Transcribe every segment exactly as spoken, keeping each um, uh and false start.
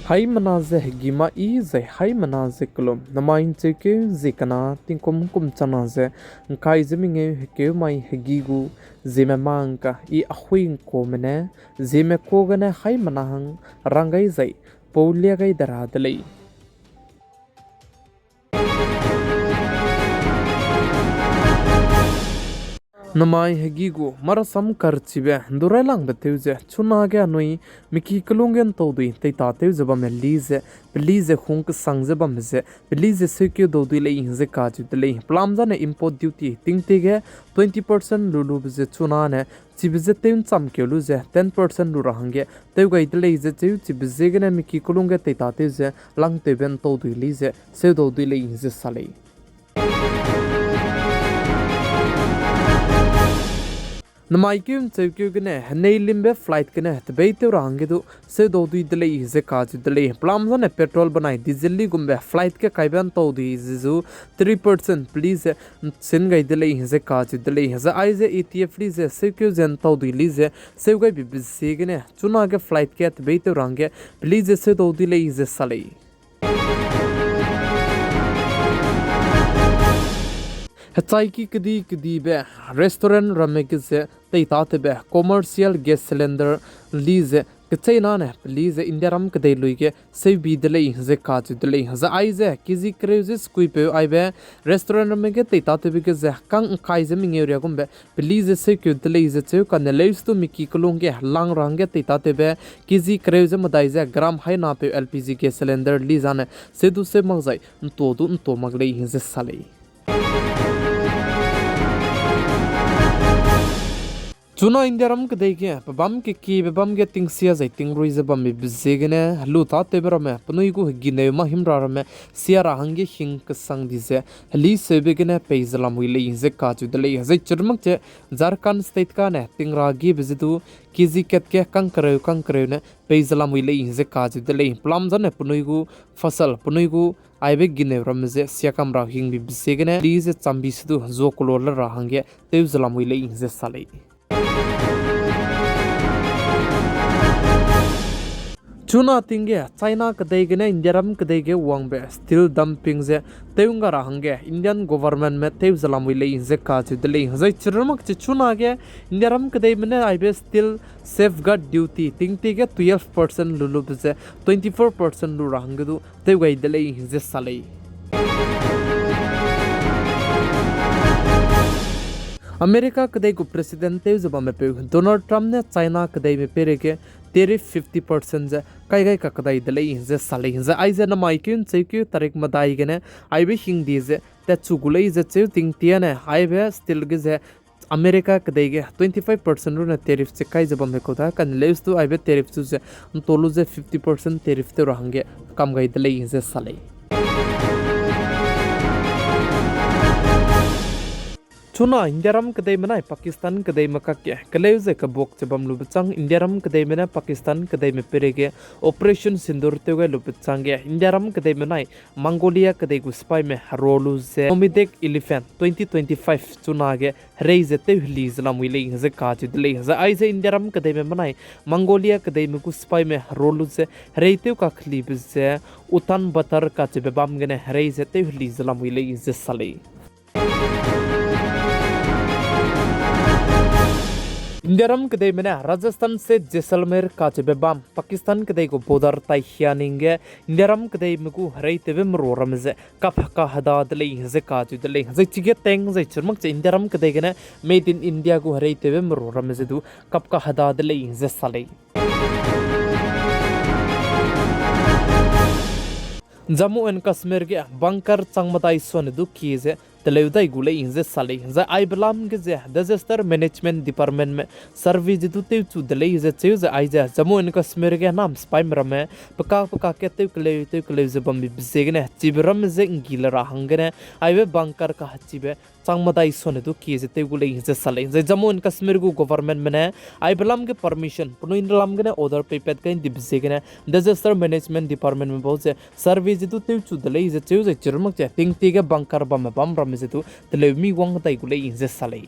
Haimena ze hegî ma i zai haimena ze kelum, namai ’ncheukeu zie kena tingkum kum chana ze ’ngkai ze mengeu hekeu mai hegî gu zieme mâ ’ngka i ahui ’ngkuame ne, zieme kuâ gene haimena hang rang gai zai pau lia gai de ra de lei. Namai hegî gu marasam karchibe ’ndurailangbe tew ze chunage anui miki kelung ge ’ntau dui teita tew ze bamme li ze, peli ze hung kesang ze bamme ze, peli ze seukeu dau dui lei ze kacheu de lei. Pelam zane import duty tingtie ge twenty percent lu lube ze chunane, chibe ze tew ’ncham keu lu ze ten percent lu ra hangge tew gai de lei ze cheu, chibe ziegene miki kelung ge teita tew ze langtewbe ’ntau dui li ze seudau dui lei ze sa lei. Namai keu ’ncheukeu gene henei limbe flight gene tebeitew ra hangge du seudau dui de lei ze kacheu de lei. Pelam zane petrol benai diesel li gumbe flight ge kaibe ’ntau dui ze zu three percent peli ze ’nsin gai de lei ze kacheu de lei. Zai aize A T F li ze seukeu ze ’ntau dui li ze seu gaibe be ziegene chunage flight ge tebeitew ra hangge peli ze seudau dui lei ze sa lei. Hechaiki kedi kedibe restaurant ramme ge ze teitatewbe commercial gas cylinder li ze kecheinane peli ze Indiaram kedei lui ge seubi de lei ze kacheu de lei. Zai aize kezi kereu ze sekuipeu aibe restaurant ramme ge teitatewbe ge ze kang ’ngkai ze mengeu riagumbe peli ze seukeu de lei ze cheu, kane leuse du miki kelung ge lang ra hangge teitatewbe kezi kereu ze medai ze gram hainapeu L P G gas cylinder li zane seudu seu mak zai ’ntua du ’ntua mak lei ze sa lei. Chuna Indiaram kedei ge pebâm kekiebe bâm ge tingsia zai tingrui ze bambe be ziegene helu tatewbe ramme penui gu hegineu mâ himra ramme sia ra hangge hing kesang di ze heli seube gene pei ze lamui lei ze kacheu de lei. Zai chirmak che Jharkhand State kane tingra gibe ze du kezi kat ge kangkereu kangkereu ne pei ze lamui lei ze kacheu de lei. Pelam zane penui gu fasal, penui gu aibe gineu ramme ze siakam ra hingbe be ziegene li ze chambi se du zuakelo le ra hangge tew ze lamui lei ze sa lei. Chuna ting ge China kedei gene Indiaram kedei ge wangbe steel dumping ze tew ’ngga ra hangge Indian governmentme tew ze lamui lei ze kacheu de lei. Zai chirmak che chuna ge Indiaram kedeime ne aibe steel safeguard duty tingtie ge twelve percent lu lube ze twenty-four percent lu ra hangge du tew gai de lei ze sa lei. America kedei gu President tew ze bamme peu Donald Trump ne China kedeime peireige tariff fifty percent ze kai gai kakdai de lei ze sa lei. Zai aize namai keu ’ncheukeu tarik medai gene aibe hingdi ze tatchu gu lei ze cheu tingtiane aibe steel ge ze America kedei ge twenty-five percent rune tariff che kai ze bamme kau da, kane leuse du aibe tariff chu ze ’ntua lu ze fifty percent tariff tew ra hangge kam gai de lei ze sa lei. Chuna Indiaram kedeime nai Pakistan kedeime kakge keleu ze kebuak che bam lube chang Indiaram kedeime ne Pakistan kedeime peireige Operation Sindoor tew gai lube changge Indiaram kedeime nai Mongolia kedei gu sipaime hero lu ze Nomadic Elephant twenty twenty-five chuna ge herei ze tew heli ze lamui lei ze kacheu de lei. Zai aize Indiaram kedeime benai Mongolia kedeime gu sipaime hero lu ze herei tew kakhelibe ze Ulaanbaatar kacheube bam gene herei ze tew heli ze lamui lei ze sa lei. Indiaram kedeime ne Rajasthan State Jaisalmer kacheube bam Pakistan kedei gu border taihia ning ge Indiaram kedeime gu hereitewbe meru ramme ze kap kaheda de lei ze kacheu de lei. Zai chige teng zai chirmak che Indiaram kedei gene Made in India gu hereitewbe meru ramme ze du kap kaheda de lei ze sa lei. Jammu and Kashmir ge bunker chang medai suane du kie ze teleu dai gu lei ze sa lei. Zai aibe lam ge ze Disaster Management Departmentme survey ze du tewchu de lei ze cheu ze aize Jammu and Kashmir ge nam sipaime ramme peka peka ke tew keleu tew keleu ze bambe be ziegene chibe ramme ze ’nggi le ra hanggene aibe bunker kahechibe chang medai suane du kie ze tew gu lei ze sa lei. Zai Jammu and Kashmir gu governmentme ne aibe lam ge permission penui ne lam gene order peipat gai ’ndibe ziegene Disaster Management Departmentme bau ze survey ze du tewchu de lei ze cheu zai chirmak che tingtie ge bunker bamme bam ramme ze du teleu mi wang dai gu lei ze sa lei.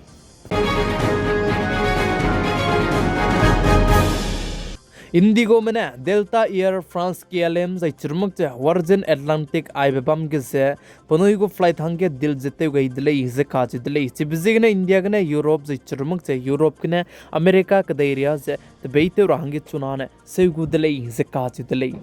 IndiGome ne Delta Air France, KLM zai chirumak ze Virgin Atlantic aibe bam ge ze penui gu flight hangge deal ze tew gai de lei ze kacheu de lei. Chibe ziegene India gene Europe zai chirumak ze Europe gene America kedei ria ze tebeitew ra hangge chunane seu gu de lei ze kacheu de lei.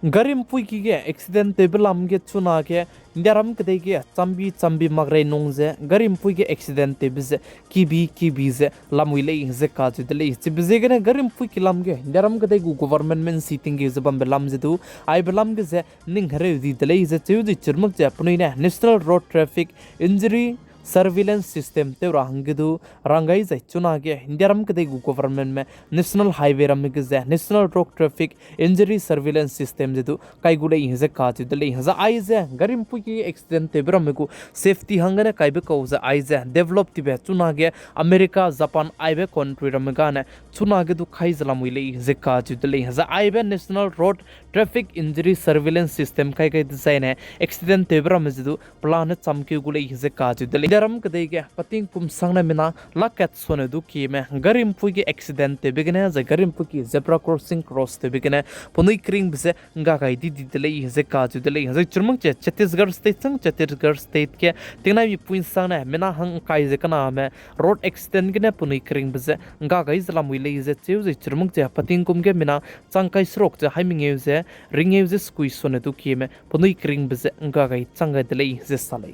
Gari mpui ki ge accident tewbe lam ge chunage Indiaram kedei ge chambi chambi mak rei nung ze gari mpui ge accident tewbe ze kibi kibi ze lamui lei ze kacheu de lei. Chibe ziegene gari mpui ki lam ge Indiaram kedei gu government mensi tinggeu ze bambe lam ze du, aibe lam ge ze ning hereu di de lei ze cheu ze chirumak ze penui ne National Road Traffic Injury Surveillance System tew ra hangge du rang gai zai chunage Indiaram kedei gu governmentme National Highway ramme ge ze National Road Traffic Injury Surveillance System ze du kai gu lei ze kacheu de lei. Zai aize gari mpui ki accident tewbe ramme gu safety hanggene kaibe kau ze aize develop tibe chunage America, Japan aibe country ramme gane chunage du kai ze lamui lei ze kacheu de lei. Zai aibe National Road Traffic Injury Surveillance System kai gai dezaine accident tewbe ramme ze du pelane chamkeu gu lei ze kacheu de lei. Indiaram kedei ge peting kum sangne mina lak kat sone du kieme gari mpui ge accident tewbe gene zai gari mpui ki zebra crossing cross tewbe gene penui keringbe ze ngga gai di di de lei ze kacheu de lei. Zai chirumak ze Chhattisgarh State sang, Chhattisgarh State ge tingnaimi pui sangne mina hang ngkai ze kename road accident gene penui keringbe ze ngga gai ze lamui lei ze cheu ze chirumak ze peting kum ge mina chang kai seruk ze hai mengeu ze ringeu ze sekui sone du kieme penui keringbe ze ngga gai chang gai de lei ze sa lei.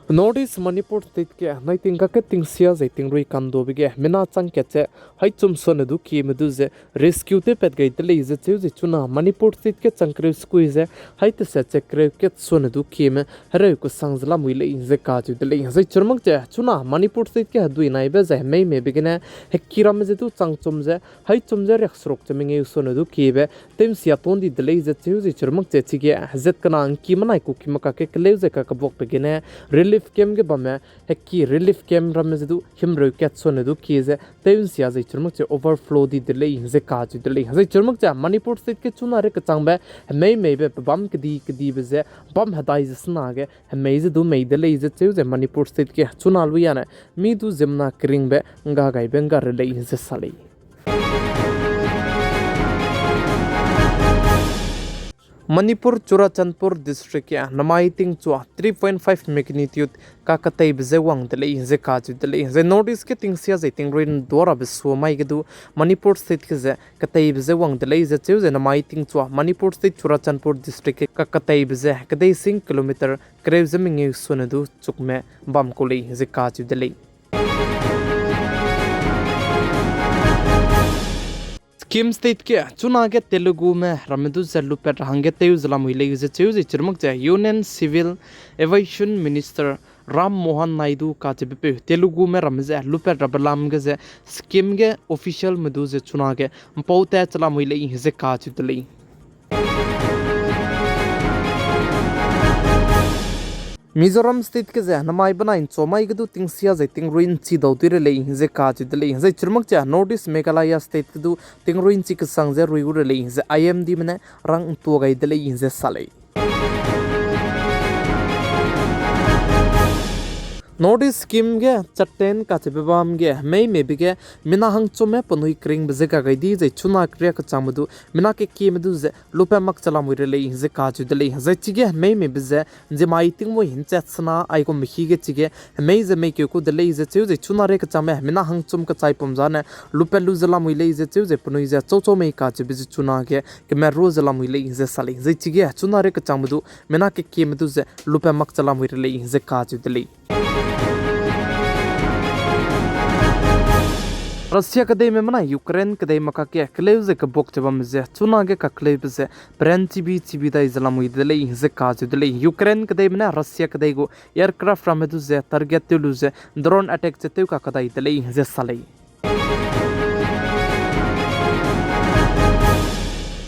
North East Manipur State ge nai tingkak ge tingsia zai tingrui kanduabe ge mina chang kat ze hai chum sone du kieme du ze rescue tewpat gai de lei ze cheu ze chuna Manipur State ge chang kereu sekui ze hai teset ze kereu kat sone du kieme hereu kesang ze lamui lei ze kacheu de lei. Zai chirumak ze chuna Manipur State ge hedui naibe zai hemei meibe gene heki ramme ze du chang chum ze hai chum ze riak seruk ze mengeu sone du kiebe tew'nsia ton di de lei ze cheu ze chirumak ze chige hezat kena ngki menai kuki mekak ge keleu ze kakebuakbe gene relief camp ge bamme heki relief camp ramme ze du himreu kat sone du kie ze tew'nsia zai chirumak ze overflow di de lei ze kacheu de lei. Zai chirumak ze Manipur State ge chuna re kechangbe hemei meibe pebâm kedi kedibe ze bam hedai ze sena ge hemei ze du mei de lei ze cheu ze Manipur State ge chuna luiane mi du ziemmena keringbe ngga gaibe ngga re lei ze sa lei. Manipur Churachandpur District ge namai tingchua three point five magnitude kaketeibe ze wang de lei ze kacheu de lei. Zai North East ge tingsia zai tingrui nduarabe sua mai ge du Manipur State ge ze keteibe ze wang de lei ze cheu ze namai tingchua Manipur State Churachandpur District ge kaketeibe ze kedei sing kilometer kereu ze mengeu sone du chukme bam ku lei ze kacheu de lei. Sikkim State ge chunage Telugume ramme du ze lupat ra hangge tew ze lamui lei ze cheu ze chirumak ze Union Civil Aviation Minister Ram Mohan Naidu kacheubepeu Telugume ramme ze lupat rabe lam ge ze Sikkim ge officialme du ze chunage mpau tat che lamui lei ze kacheu de lei. Mizoram State ge ze namai benai nchua mai ge du tingsia zai tingrui nchi dau dui re lei ze kacheu de lei. Zai chirumak ze North East Meghalaya State ge du tingrui nchi kesang ze rui gu re lei ze I M Dme ne rang ntua gai de lei ze sa lei. North East Sikkim ge Chaten kacheube bam ge hemei meibe ge mina hangchumme penui keringbe ze ga gai di zai chuna keriak kechangme du mina kekieme du ze lupat mak che lamui re lei ze kacheu de lei. Zai chige hemei meibe ze nzimai tingmui nchat sena aigumbe hi ge chige hemei ze meikeu ku de lei ze cheu ze chuna re kechangme mina hangchum kechaipum zane lupat lu ze lamui lei ze cheu ze penui ze chauchau mei kacheube ze chunage kemerua ze lamui lei ze sa lei. Zai chige chuna re kechangme du mina kekieme du ze lupat mak che lamui re lei ze kacheu de lei. Russia kedeime benai Ukraine kedeime kakge keleu ze kebuak che bamme ze chunage kakleube ze peran chibi chibi dai ze lamui de lei ze kacheu de lei. Ukraine kedeime ne Russia kedei gu aircraft ramme du ze target tew lu ze drone attack che tew kakadai de lei ze sa lei.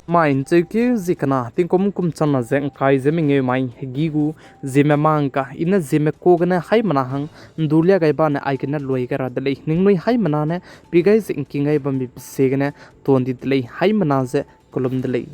Mai ncheukeu zie kena tingkum kum changna ze ngkai ze mengeu mai hegî gu ziemme mangka i ne ziemme ka gene haimena hang ndu lia gai bane aigene luai gai ra de lei. Ningnui haimena ne pi gai ze ngking gai bambe pe ziegene tuan di de lei. Haimena ze kelum de lei.